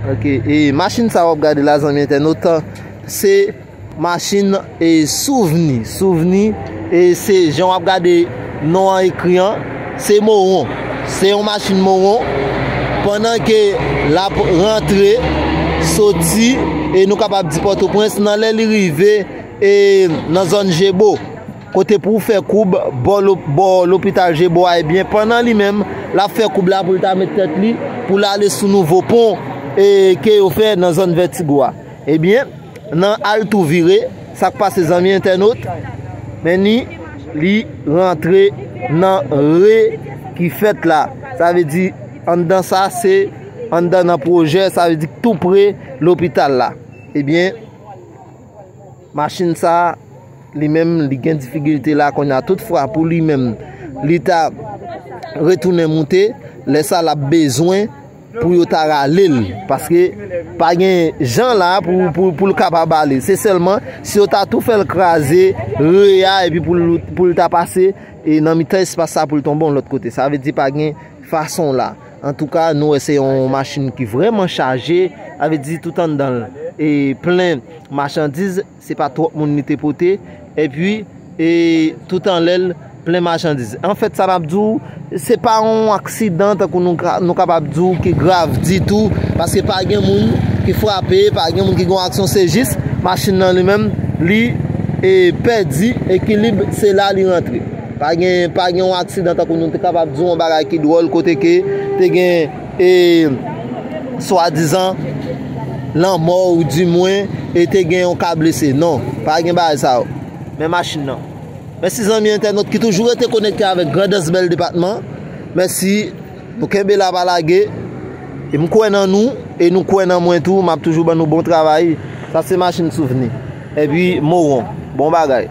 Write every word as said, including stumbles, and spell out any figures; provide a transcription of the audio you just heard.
Ok, e machin sa w ap gade la, zanmi entènot, se machin e Souvni. Souvni, e se jan w ap gade non an ekri an, se Mowon. Se yon machin Mowon. Pandan ke l ap rantre, soti, e nou kapab di Pòtoprens, nan lè li rive e nan zòn Jebo, kote pou w fè koub bò lop-, bò lopital Jebo a, ebyen, pandan li menm, l ap fè koub la pou l ta met tèt li, pou l ale sou nouvo pon, e ke yo fè nan zòn Vètigo a. Ebyen, nan al tou vire, sa k pase, zanmi entènot? Men ni, li rantre nan re ki fèt la. Sa vle di, anndan sa, se anndan nan pwojè, sa vle di tou pre lopital la. Ebyen, machin sa, li menm, li gen difikilte la kounye a. Toutfwa, pou li menm, li ta retounen moute, lè sa l ap bezwen pou yo ta rale l. Paske pa gen jan la pou, pou, pou l kapab ale. Se sèlman si yo ta tou fè l kraze re a, epi pou l, pou l ta pase e nan mitan espas sa pou l tonbe yon lòt kote. Sa vle di pa gen fason la. Antouka, nou wè se yon machin ki vrèman chaje, sa vle di tout anndan l e plen machandiz, se pa twòp moun li te pote, epi e tout anlè l plen machandiz. Anfèt, sa n ap di w, se pa yon aksidan tankou nou ka, nou kapab di w ki grav ditou, paske pa gen moun ki frape, pa gen moun ki gen yon aksyon, se jis machin nan li menm, li e pèdi ekilib, se la li rantre. Pa gen, pa gen yon aksidan tankou nou te kapab di w, yon bagay ki dwòl, kote ke te gen e swadizan lanmò ou di mwen e te gen yon ka blese. Non, pa gen bagay sa yo. Men machin nan. Mèsi zanmi entènot ki toujou rete konekte avèk Grandans Bèl Depatman. Mèsi. Nou kenbe la pa lage. E m kwè nan nou, e nou kwè nan mwen tou. M ap toujou ban nou bon travay. Sa se machin Souvni. Epi Mowon. Bon bagay.